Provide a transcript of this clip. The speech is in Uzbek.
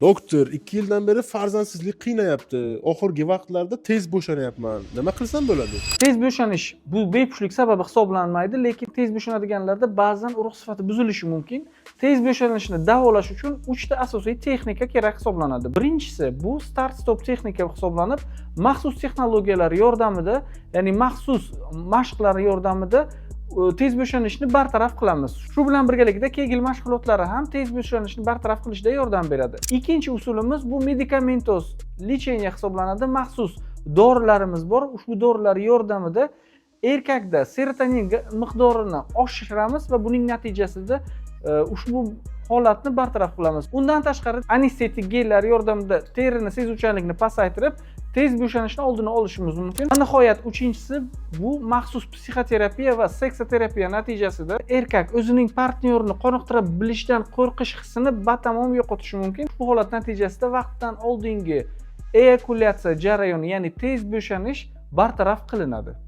Doktor, 2 yildan beri farzandsizlik qiynayapti. Oxirgi vaqtlarda tez bo'shanyapman. Nima qilsam bo'ladi? Tez bo'shanish bu bepushtlik sababi hisoblanmaydi, lekin tez bo'shanadiganlarda ba'zan urug' sifati buzilishi mumkin. Tez bo'shanishni davolash uchun uchta asosiy texnika kerak hisoblanadi. Birinchisi bu start stop texnika hisoblanib, maxsus texnologiyalar yordamida, ya'ni maxsus mashqlar yordamida tez bo'shanishni bartaraf qilamiz. Shu bilan birgalikda Kegel mashg'ulotlari ham tez bo'shanishni bartaraf qilishda yordam beradi. Ikkinchi usulimiz bu медикаментоз лечение hisoblanadi. Maxsus dorilarimiz bor. Ushbu dorilar yordamida erkakda serotonin miqdorini oshiramiz va buning natijasida ushbu holatni bartaraf qilamiz. Undan tashqari, anestetik gellar yordamida terini sezuvchanligini pasaytirib, tez bo'shanishni oldini olishimiz mumkin. Va nihoyat, uchinchisi bu maxsus psixoterapiya va seksoterapiya natijasida erkak o'zining partnyorini qoniqtira bilishdan qo'rqish hissini batamom yo'qotishi mumkin. Bu holat natijasida vaqtdan oldingi eyakulyatsiya jarayoni, ya'ni tez bo'shanish bartaraf qilinadi.